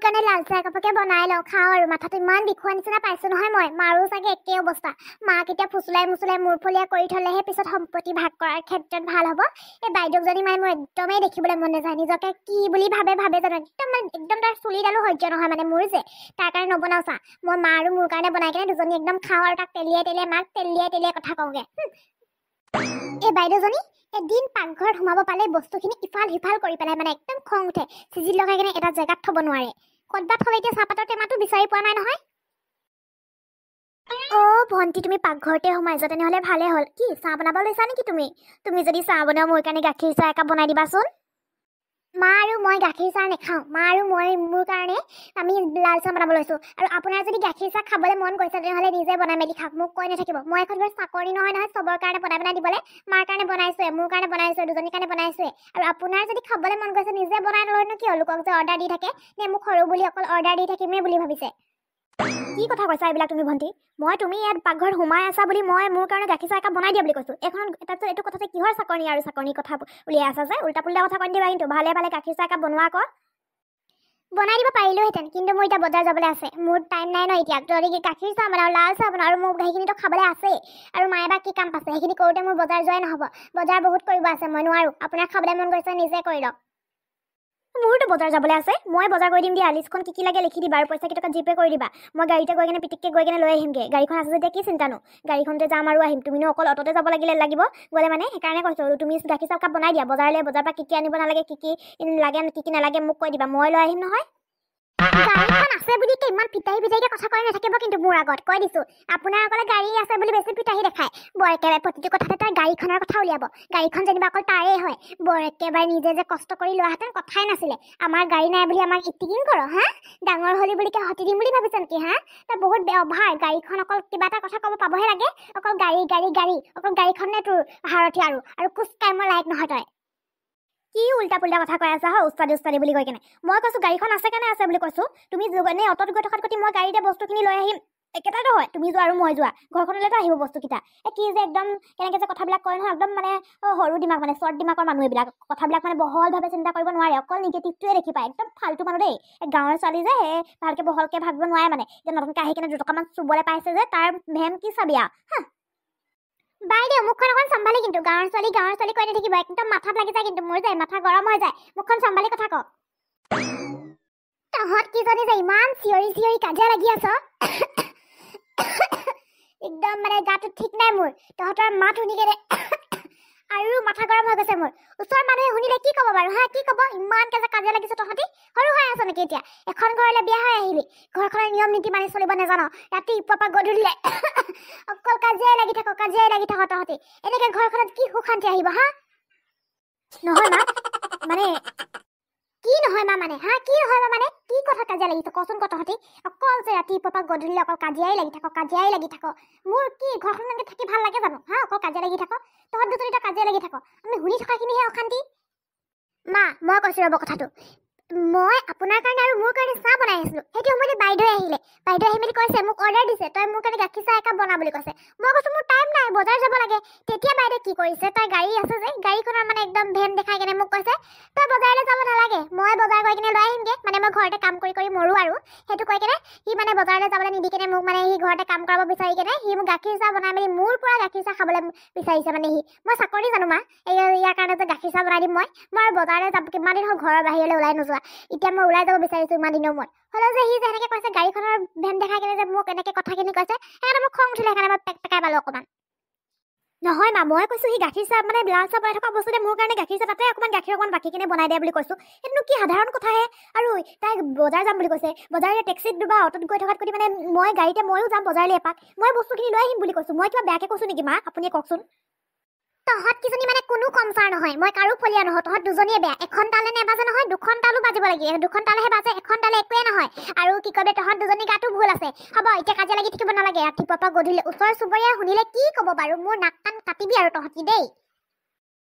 কাৰণে লাল চাহ একাপকে বনাই লওঁ, খাওঁ আৰু। মাথাটো ইমান বিষোৱা নিচিনা পাইছোঁ নহয় মই। মাৰো চাগে একেই অৱস্থা। মাক এতিয়া ফুচুলাই মুচুলাই মূৰফলীয়া কৰি থ'লেহে পিছত সম্পত্তি ভাগ কৰাৰ ক্ষেত্ৰত ভাল হ'ব। এই বাইদেউজনী মানে মোৰ একদমেই দেখিবলৈ মন নাযায়। নিজকে কি বুলি ভাবে ভাবে জানো, একদম মানে একদম তাৰ চুলিডালো সহ্য নহয় মানে মোৰ যে। তাৰ কাৰণে নবনাওঁ চাহ মই, মা আৰু মোৰ কাৰণে বনাই কেনে দুজনী একদম খাওঁ আৰু তাক তেলিয়াই তেলিয়াই, মাক তেলিয়াই তেলিয়াই কথা কওঁগৈ। এই বাইদেউজনী এদিন পাকঘৰত সোমাব পালে বস্তুখিনি ইফাল সিফাল কৰি পেলাই, মানে একদম খং উঠে। চিজিল লগাই কেনে এটা জেগাত থ'ব নোৱাৰে। ক'তবা থ'লে এতিয়া চাহপাতৰ টেমাটো বিচাৰি পোৱা নাই নহয়। অ' ভণ্টি, তুমি পাকঘৰতে সোমাই যোৱা তেনেহ'লে ভালে হ'ল। কি চাহ বনাব লৈছা নেকি তুমি? তুমি যদি চাহ বনোৱা মোৰ কাৰণে গাখীৰ চাহ একাপ বনাই দিবাচোন। মা আৰু মই গাখীৰ চাহ নাখাওঁ। মা আৰু মই মোৰ কাৰণে আমি লাল চাহ বনাব লৈছোঁ। আৰু আপোনাৰ যদি গাখীৰ চাহ খাবলৈ মন গৈছে তেনেহ'লে নিজে বনাই মেলি খাওক, মোক কৈ নাথাকিব। মই এখন ঘৰ চাকৰি নহয় নহয় চবৰ কাৰণে বনাই বনাই দিবলৈ। মাৰ কাৰণে বনাইছোৱে, মোৰ কাৰণে বনাইছোৱে, দুজনীৰ কাৰণে বনাইছোৱে। আৰু আপোনাৰ যদি খাবলৈ মন গৈছে নিজে বনাই নলয়নো কিয়? লোকক যে অৰ্ডাৰ দি থাকে নে মোক সৰু বুলি অকল অৰ্ডাৰ দি থাকিমেই বুলি ভাবিছে? কি কথা কৈছা এইবিলাক তুমি ভণ্টি? মই তুমি ইয়াত পাকঘৰত সোমাই আছা বুলি মই মোৰ কাৰণে গাখীৰ চাহ একাপ বনাই দিয়া বুলি কৈছোঁ। এইখন তাৰপিছত এইটো কথাতে কিহৰ চাকৰি আৰু চাকৰিৰ কথা উলিয়াই আছা যে? উল্টা পুল্টা কথা কৈ দিবা কিন্তু। ভালে ভালে গাখীৰ চাহ একাপ বনোৱা আকৌ। বনাই দিব পাৰিলোহেঁতেন, কিন্তু মোৰ এতিয়া বজাৰ যাবলৈ আছে, মোৰ টাইম নাই ন এতিয়া। যদি গাখীৰ চাহ বনাওঁ, লাল চাহ বনাওঁ, আৰু মোক সেইখিনিতো খাবলৈ আছেই। আৰু মায়ে বা কি কাম পাইছে, সেইখিনি কৰোঁতে মোৰ বজাৰ যোৱাই নহ'ব। বজাৰ বহুত কৰিব আছে, মই নোৱাৰোঁ। আপোনাৰ খাবলৈ মন গৈছে নিজে কৰি লওক। মোৰোতো বজাৰ যাবলৈ আছে, মই বজাৰ কৰি দিম দিয়া। লিষ্টখন কি কি লাগে লিখি দিবা আৰু পইচা কেইটকা জিপে কৰি দিবা। মই গাড়ীতে গৈ কেনে পিটিককৈ গৈ কেনে লৈ আহিমগৈ। গাড়ীখন আছে যেতিয়া কি চিন্তানো, গাড়ীখনতে যাম আৰু আহিম। তুমিনো অকল অট'তে যাব লাগিলে লাগিব গ'লে মানে, সেইকাৰণে কৈছোঁ তুমি গাখীৰ চাহ কাপ বনাই দিয়া। বজাৰলৈ বজাৰৰ পৰা কি কি আনিব নালাগে, কি কি লাগে কি কি নালাগে মোক কৈ দিবা, মই লৈ আহিম নহয়। গাড়ীখন আছে বুলি ইমান ফিতাহি ফিতাহিকে কথা কৈ নাথাকিব কিন্তু মোৰ আগত, কৈ দিছোঁ। আপোনাৰ অকলে গাড়ী আছে বুলি বেছি ফিতাহি দেখায়। বৰ একেবাৰে প্ৰতিটো কথাতে তাৰ গাড়ীখনৰ কথা উলিয়াব। গাড়ীখন যেনিবা অকল তাৰেই হয়। বৰ একেবাৰে নিজে যে কষ্ট কৰি লোৱাহেঁতেন কথাই নাছিলে। আমাৰ গাড়ী নাই বুলি আমাক ইটিকিং কৰ হা? ডাঙৰ হলি বুলি কিয় হতি দিম বুলি ভাবিছ নেকি হা? তই বহুত অভাৰ। গাড়ীখন অকল কিবা এটা কথা ক'ব পাবহে লাগে, অকল গাড়ী গাড়ী গাড়ী, অকল গাড়ীখনে তোৰ সাৰথি আৰু আৰু কোচ কামৰ লায়ক নহয় তই। কি উল্টা পুল্টা কথা কৈ আছা হা, উস্তাদি উস্তাদি বুলি কৈ কেনে? মই কৈছোঁ গাড়ীখন আছে কাৰণে আছে বুলি কৈছোঁ। তুমি এনেই অট'ত গৈ থকাত গতি মই গাড়ীতে বস্তুখিনি লৈ আহিম, একেটাইতো হয়। তুমি যোৱা আৰু মই যোৱা, ঘৰখনলৈতো আহিব বস্তুকেইটা। এই কি যে একদম কেনেকৈ যে কথাবিলাক কয় নহয়, একদম মানে সৰু দিমাগ মানে শ্বৰ্ট দিমাগৰ মানুহ এইবিলাক। কথাবিলাক মানে বহলভাৱে চিন্তা কৰিব নোৱাৰে, অকল নিগেটিভটোৱে দেখি পায়। একদম ফাল্টু মানুহ দেই। এই গাঁৱৰ ছোৱালী যে, সেই ভালকৈ বহলকৈ ভাবিব নোৱাৰে মানে। এতিয়া নতুনকৈ আহি কেনে দুটকামান চুবলৈ পাইছে যে, তাৰ ভেম কি চাবি আৰু হা। বাইদেউ মুখখন অকণ চম্ভালি কিন্তু, গাঁৱৰ ছোৱালী গাঁৱৰ ছোৱালী কৈ নাথাকিব, একদম মাথাত লাগি যায় কিন্তু মোৰ যে মাথা গৰম হৈ যায়। মুখখন চম্ভালি কথা কওক। তহঁত কিজনী যে ইমান চিঞৰি চিঞৰি কাজিয়া লাগি আছ, একদম মানে গাটো ঠিক নাই মোৰ। তহঁতৰ মাত শুনি কেনে আৰু মাথা গৰম হৈ গৈছে মোৰ। ওচৰৰ মানুহে শুনিলে কি ক'ব বাৰু হা? কি ক'ব? ইমানকে যে কাজিয়া লাগিছ তহঁতি, সৰু হৈ আছ নেকি এতিয়া? এখন ঘৰলৈ বিয়া হৈ আহিলি, ঘৰখনৰ নিয়ম নীতি মানি চলিব নাজান। ৰাতিপুৱাৰ পৰা গধূলিলে অকল কাজিয়াই লাগি থাক, কাজিয়াই লাগি থাক তহঁতি। এনেকে ঘৰখনত কি সুখ শান্তি আহিব হা? নহয় মা, মানে কি নহয় মা মানে হা? কি নহয় মা মানে কি কথা কাজিয়া লাগিছ কচোন ক? তহঁতি অকল যে ৰাতিপুৱাৰ পৰা গধূলিলে অকল কাজিয়াই লাগি থাক, কাজিয়াই লাগি থাক। মোৰ কি ঘৰখন এনেকে থাকি ভাল লাগে জানো হা? অকল কাজিয়া লাগি থাক, তহঁত দুজনী তই কাজিয়া লাগি থাক, আমি শুনি থকাখিনিহে অশান্তি। মা মই কৈছোঁ ৰ'ব কথাটো, মই আপোনাৰ কাৰণে আৰু মোৰ কাৰণে চাহ বনাই আছিলোঁ। সেইটো সময়তে বাইদেৱে আহিলে। বাইদেৱে আহি মেলি কৈছে, মোক অৰ্ডাৰ দিছে, তই মোৰ কাৰণে গাখীৰ চাহ একাপ বনা বুলি কৈছে। মই কৈছোঁ মোৰ টাইম নাই, বজাৰ যাব লাগে। তেতিয়া বাইদেৱে কি কৰিছে, তাই গাড়ী আছে যে, গাড়ীখনৰ মানে একদম ভেম দেখাই কেনে মোক কৈছে, তই বজাৰলৈ যাব নালাগে, মই বজাৰ গৈ কিনে লৈ আহিমগৈ। মানে মই ঘৰতে কাম কৰি কৰি মৰোঁ আৰু সেইটো কৈ কেনে সি মানে বজাৰলৈ যাবলৈ নিদি কেনে মোক মানে সি ঘৰতে কাম কৰাব বিচাৰি কেনে সি মোক গাখীৰ চাহ বনাই মেলি মোৰ পৰা গাখীৰ চাহ খাবলৈ বিচাৰিছে। মানে সি মই চাকৰি জানো মা, এই ইয়াৰ কাৰণে যে গাখীৰ চাহ বনাই দিম মই। মই আৰু বজাৰলৈ যাব কিমান দিন হ'ল ঘৰৰ বাহিৰলৈ ওলাই নোযোৱা, এতিয়া মই ওলাই যাব বিচাৰিছোঁ ইমান দিনৰ মূৰত। হ'লেও যে সি যে এনেকৈ কৈছে, গাড়ীখনৰ ভেম দেখাই কেনে যে মোক এনেকৈ কথাখিনি কৈছে, সেইকাৰণে মোৰ খং উঠিলে, সেইকাৰণে মই পেক পেকাই পালোঁ অকণমান। নহয় মা, মই কৈছোঁ সি গাখীৰ চাহ মানে লাল চাহ বনাই থকা বস্তুতে মোৰ কাৰণে গাখীৰ চাহ তাতে অকণমান গাখীৰ অকণমান বাকী কেনে বনাই দে বুলি কৈছোঁ। সেইটোনো কি সাধাৰণ কথাহে? আৰু তাই বজাৰ যাম বুলি কৈছে, বজাৰলৈ টেক্সিত বা অট'ত গৈ থকাত কৰি মানে মই গাড়ীতে ময়ো যাম বজাৰলৈ এপাক, মই বস্তুখিনি লৈ আহিম বুলি কৈছোঁ। মই কিবা বেয়াকৈ কৈছোঁ নেকি মা? আপুনিয়ে কওকচোন। তহঁত কিজনী মানে কোনো কম চাৰ নহয়, মই কাৰো ফলীয়া নহয়, তহঁত দুজনীয়ে বেয়া। এখন তালে নেবাজে নহয়, দুখন তালো বাজিব লাগিব, দুখন তালেহে বাজে, এখন তালে একোৱে নহয়। আৰু কি কবে, তহঁত দুজনী গাটো ভুল আছে। হ'ব এতিয়া কাজিয়া লাগি থাকিব নালাগে, ৰাতিপুৱাৰ পৰা গধূলি ওচৰ চুবুৰীয়াই শুনিলে কি ক'ব বাৰু? মোৰ নাক কাণ কাটিবি আৰু তহঁতি দেই।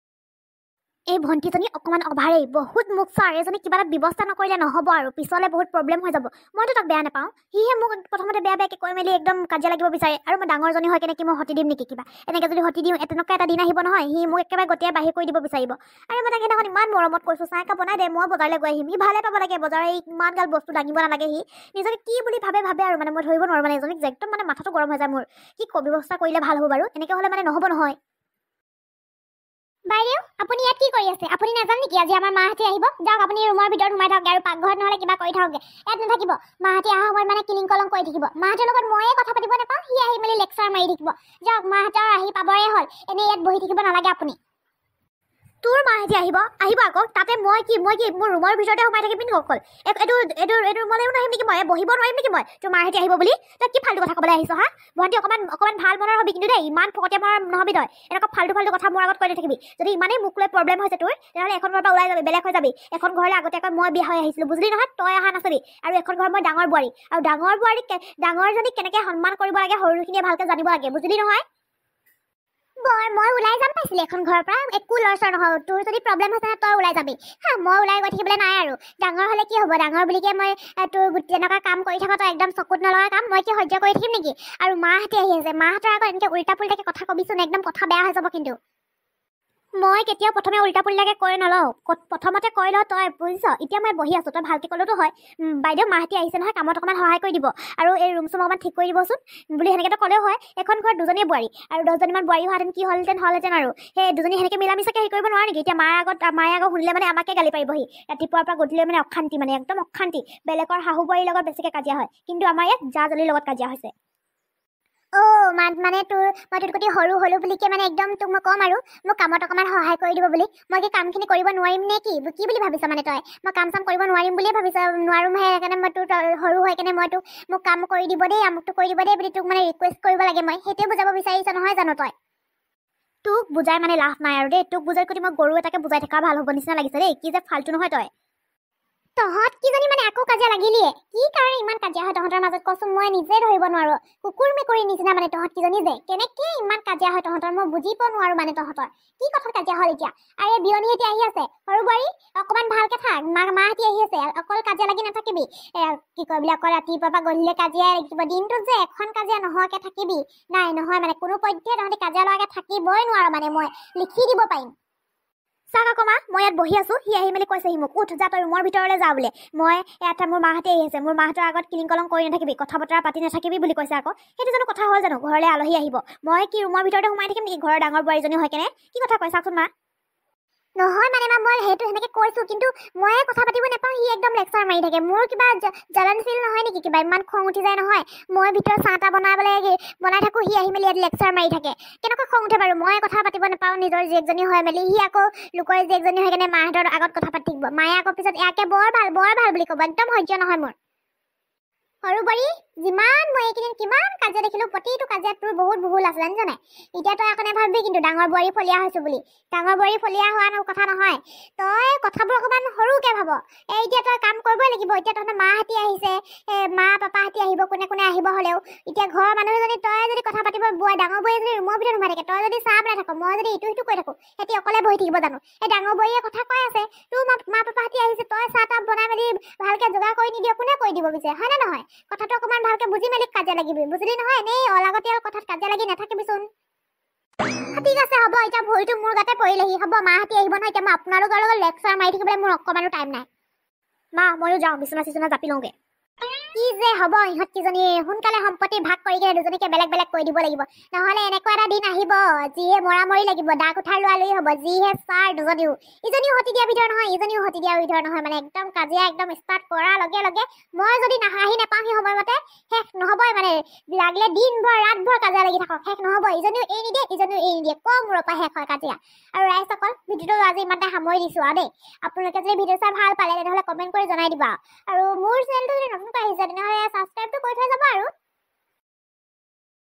এই ভণ্টিজনী অকণমান অভাৰেই, বহুত মোক চাৰ, এইজনী কিবা এটা ব্যৱস্থা নকৰিলে নহ'ব আৰু পিছলৈ বহুত প্ৰব্লেম হৈ যাব। মইতো তাক বেয়া নাপাওঁ, সিহে মোক প্ৰথমতে বেয়া বেয়াকৈ কৈ মেলি একদম কাজিয়া লাগিব বিচাৰে। আৰু মই ডাঙৰজনী হৈ কেনে কি মই হতি দিম নেকি কিবা? এনেকৈ যদি হতি দিওঁ, তেনেকুৱা এটা দিন আহিব নহয়, সি মোক একেবাৰে গতিয়াই বাহিৰ কৰি দিব বিচাৰিব। আৰু মই তাক সেইদিনাখন ইমান মৰমত কৈছোঁ, চাহ একাপ বনাই দে, মই বজাৰলৈ গৈ আহিম। সি ভালে পাব লাগে, বজাৰৰ এই ইমানগাল বস্তু দাঙিব নালাগে। সি নিজকে কি বুলি ভাবে ভাবে আৰু, মানে মই ধৰিব নোৱাৰোঁ, মানে এজনীক যে একদম মানে মাথাটো গৰম হৈ যায় মোৰ। কি ব্যৱস্থা কৰিলে ভাল হ'ব বাৰু? এনেকৈ হ'লে মানে নহ'ব নহয়। বাইদেউ, আপুনি ইয়াত কি কৰি আছে? আপুনি নাজানে নেকি আজি আমাৰ মাহঁতে আহিব? যাওক, আপুনি ৰুমৰ ভিতৰত সোমাই থাকক আৰু পাকঘৰত নহ'লে কিবা কৰি থাককগৈ, ইয়াত নাথাকিব। মাহঁতে অহা সময়ত মানে কিলিং কলং কৰি থাকিব। মাহঁতৰ লগত ময়ে কথা পাতিব নাপাওঁ, সি আহি মেলি লেকচাৰ মাৰি থাকিব। যাওক, মাহঁতৰ আহি পাবৰে হ'ল, এনেই ইয়াত বহি থাকিব নালাগে আপুনি। তোৰ মাহঁতে আহিব, আহিব আকৌ, তাতে মই কি মোৰ ৰুমৰ ভিতৰতে সোমাই থাকিম নেকি অকল? এইটো এইটো এইটো ৰুমলৈও নাহিম নেকি মই? বহিব নোৱাৰিম নেকি মই তোৰ মাহঁতে আহিব বুলি? তই কি ফাল্টু কথা ক'বলৈ আহিছ হা? ভণ্টি, অকণমান অকণমান ভাল মনৰ হবি কিন্তু দেই, ইমান ফকতীয়া মনৰ নহ'বি তই। এনেকুৱা ফাল্টু ফাল্টু কথা মোৰ আগত কৈ নাথাকিবি। যদি ইমানেই মোক লৈ প্ৰব্লেম হৈছে তোৰ, তেনেহ'লে এখন ঘৰৰ পৰা ওলাই যাবি, বেলেগ হৈ যাবি। এখন ঘৰলৈ আগতীয়াকৈ মই বিয়া হৈ আহিছিলোঁ, বুজিলি নহয়? তই অহা নাছিলি। আৰু এখন ঘৰ মই ডাঙৰ বোৱাৰী, আৰু ডাঙৰ বোৱাৰীক, ডাঙৰজনীক কেনেকৈ সন্মান কৰিব লাগে সৰুখিনিয়ে ভালকৈ জানিব লাগে, বুজিলি নহয়? বৰ মই ওলাই যাম পাইছিলি এখন ঘৰৰ পৰা, একো লৰচৰ নহ'ব। তোৰ যদি প্ৰব্লেম হৈছে তই ওলাই যাবি। হা, মই ওলাই গৈ থাকিবলৈ নাই আৰু। ডাঙৰ হ'লে কি হ'ব? ডাঙৰ বুলিকে মই তোৰ তেনেকুৱা কাম কৰি থাক তই, একদম চকুত নলগা কাম, মই কি সহ্য কৰি থাকিম নেকি? আৰু মাহঁতে আহি আছে, মাহঁতৰ আগত এনেকৈ উল্টা পুল্টাকৈ কথা কবিচোন, একদম কথা বেয়া হৈ যাব কিন্তু। মই কেতিয়াও প্ৰথমে উল্টা পুল্টাকৈ কৈ নলওঁ, প্ৰথমতে কৈ লওঁ তই, বুজিছ? এতিয়া মই বহি আছোঁ, তই ভালকৈ ক'লেতো হয়, বাইদেউ মাহঁতি আহিছে নহয়, কামত অকণমান সহায় কৰি দিব আৰু এই ৰুম চুম অকণমান ঠিক কৰি দিবচোন বুলি সেনেকৈতো ক'লেও হয়। এখন ঘৰত দুজনীয়ে বোৱাৰী আৰু 10জনীমান বোৱাৰী হোৱাহেঁতেন কি হ'লহেঁতেন হ'লহেঁতেন আৰু সেই দুজনী সেনেকৈ মিলা মিছাকৈ হেৰি কৰিব নোৱাৰে নেকি? এতিয়া মাৰ আগত, মায়ে আগত শুনিলে মানে আমাকে গালি পাৰিবহি। ৰাতিপুৱাৰ পৰা গধূলি মানে অশান্তি, মানে একদম অশান্তি। বেলেগৰ শাহু বোৱাৰীৰ লগত বেছিকৈ কাজিয়া হয়, কিন্তু আমাৰ ইয়াত জা জলিৰ লগত কাজিয়া হৈছে। অ' মানে তোৰ মই তোতকৈ সৰু হ'লো বুলিকে মানে একদম তোক মই ক'ম আৰু মোক কামত অকণমান সহায় কৰি দিব বুলি। মই কি কামখিনি কৰিব নোৱাৰিম নে কি? কি বুলি ভাবিছ মানে তই? মই কাম চাম কৰিব নোৱাৰিম বুলিয়ে ভাবিছ? নোৱাৰোঁহে, সেইকাৰণে মই তোৰ সৰু হৈ কেনে মই তোক মোক কাম কৰি দিব দেই, আমুকটো কৰি দিব দেই বুলি তোক মানে ৰিকুৱেষ্ট কৰিব লাগে মই, সেইটোৱে বুজাব বিচাৰিছ নহয় জানো তই? তোক বুজাই মানে লাভ নাই আৰু দেই, তোক বুজাই কৰি মই গৰু এটাকে বুজাই থকা ভাল হ'ব নিচিনা লাগিছে দেই। কি যে ফাল্টু নহয় তই। তহঁত কিজনী মানে আকৌ কাজিয়া লাগিলিয়ে, কি কাৰণে ইমান কাজিয়া হয় তহঁতৰ মাজত কচোন? মই নিজে ধৰিব নোৱাৰোঁ। কুকুৰ মেকুৰীৰ নিচিনা মানে তহঁত কিজনী যে কেনেকৈ ইমান কাজিয়া হয় তহঁতৰ, মই বুজি পোৱা নোৱাৰোঁ মানে তহঁতৰ কি কথাত কাজিয়া হ'ল এতিয়া। আৰে বিয়নী এতিয়া আহি আছে, সৰু বোৱাৰী অকণমান ভালকৈ থাক, মাহঁতি আহি আছে, অকল কাজিয়া লাগি নাথাকিবি। কি কয় বোলে, অকল ৰাতিপুৱাৰ পৰা গধূলি কাজিয়াই লাগিব, দিনটোত যে এখন কাজিয়া নোহোৱাকৈ থাকিবি নাই নহয়, মানে কোনো পধ্যে তহঁতি কাজিয়া লগাকৈ থাকিবই নোৱাৰ, মানে মই লিখি দিব পাৰিম। চাওক আকৌ মা, মই ইয়াত বহি আছোঁ, সি আহি মেলি কৈছেহি মোক, উঠ যা তই ৰুমৰ ভিতৰলৈ যা বোলে, মই ইয়াত মোৰ মাহঁতে আহি আছে, মোৰ মাহঁতৰ আগত কিলিং কলং কৰি নাথাকিবি, কথা বতৰা পাতি নাথাকিবি বুলি কৈছে আকৌ। সেইটো জানো কথা হ'ল জানো? ঘৰলৈ আলহী আহিব, মই কি ৰুমৰ ভিতৰতে সোমাই থাকিম নেকি ঘৰৰ ডাঙৰ বোৱাৰীজনী হৈ কেনে? কি কথা কয় চাওকচোন মা। নহয় মানে মা, মই সেইটো সেনেকৈ কৈছোঁ, কিন্তু ময়ে কথা পাতিব নাপাওঁ, সি একদম লেকচাৰ মাৰি থাকে। মোৰ কিবা জ্বলন ফিল নহয় নেকি? কিবা ইমান খং উঠি যায় নহয়। মই ভিতৰত চাহ তাহ বনাবলৈ বনাই থাকোঁ, সি আহি মেলি ইয়াত লেকচাৰ মাৰি থাকে। কেনেকুৱা খং উঠে বাৰু? ময়ে কথা পাতিব নাপাওঁ নিজৰ জীয়েকজনী হৈ মেলি, সি আকৌ লোকৰ জীয়েকজনী হৈ কেনে মাহঁতৰ আগত কথা পাতি থাকিব। মায়ে আকৌ পিছত ইয়াকে বৰ ভাল বৰ ভাল বুলি ক'ব, একদম সহ্য নহয় মোৰ। সৰু বোৱাৰী, যিমান মই এইকেইদিন কিমান কাজিয়া দেখিলোঁ, প্ৰতিটো কাজিয়াত তোৰ বহুত ভুল আছে জানিছ নাই? এতিয়া তই আকৌ নাভাবিবি কিন্তু ডাঙৰ বোৱাৰী ফলীয়া হৈছোঁ বুলি। ডাঙৰ বোৱাৰী ফলীয়া হোৱা কথা নহয়, তই কথাবোৰ অকণমান সৰুকৈ ভাব। এই এতিয়া তই কাম কৰিবই লাগিব। এতিয়া তহঁতৰ মাহঁতি আহিছে, মা পাপাহঁতি আহিব, কোনে কোনে আহিব হ'লেও এতিয়া ঘৰৰ মানুহজনী তই যদি কথা পাতিব, বোৱাৰী ডাঙৰ বোৱাৰী যদি ৰুমৰ ভিতৰত সোমাই থাকে, তই যদি চাহ বনাই থাক, মই যদি ইটো সিটো কৈ থাকোঁ, সিহঁতি অকলে বহি থাকিব জানো? এই ডাঙৰ বোৱাৰীয়ে কথা কৈ আছে, তোৰ মা পাপাহঁতি আহিছে, তই চাহ তাহ বনাই মেলি ভালকৈ যোগাৰ কৰি নিদিয়, কোনে কৰি দিব পিছে, হয়নে নহয়? কথাটো অকণমান ভালকৈ বুজি মেলি কাজিয়া লাগিবি, বুজিলি নহয়? এনেই অলাগতিয়াল কথাত কাজিয়া লাগি নাথাকিবিচোন। ঠিক আছে হ'ব, এতিয়া ভুলটো মোৰ গাতে পৰিলেহি, হ'ব মাহঁতি আহিব নহয়, এতিয়া মই আপোনালোকৰ লগত লেকচাৰ মাৰি থাকিবলৈ মোৰ অকণমানো টাইম নাই। মা ময়ো যাওঁ, বিচনা চিচনা জাপি লওঁগৈ। কি যে হ'ব, ইহঁত কেইজনী সোনকালে সম্পত্তি ভাগ কৰি কিনে দুজনীকে বেলেগ বেলেগ কৰি দিব লাগিব, নহ'লে এনেকুৱা এটা দিন আহিব যিহে মৰামৰি লাগিব, দা কুঠাৰ লোৱা লৈ হ'ব, যিহে ছাৰ দুজনীও, ইজনীও হতি দিয়া ভিতৰত নহয়, ইজনীও হতি দিয়া ভিতৰত নহয়, মানে একদম কাজিয়া একদম ষ্টাৰ্ট কৰাৰ লগে লগে মই যদি নাহাহি নাপাওঁ সেই সময়মতে শেষ নহ'বই, মানে লাগিলে দিনভৰ ৰাতভৰ কাজিয়া লাগি থাকক, শেষ নহ'ব। ইজনীও এৰি নিদিয়ে, ইজনীও এৰি নিদিয়ে, কম মূৰৰ পৰা শেষ হয় কাজিয়া। আৰু ৰাইজসকল, ভিডিঅ'টো আজি ইমানতে সামৰি দিছোঁ আৰু দেই। আপোনালোকে যদি ভিডিঅ' চাই ভাল পালে তেনেহ'লে কমেণ্ট কৰি জনাই দিব, আৰু মোৰ চেনেলটো যদি নতুনকৈ আহিছে তেনেহ'লে ছাবস্ক্ৰাইবটো কৰি থৈ যাব আৰু।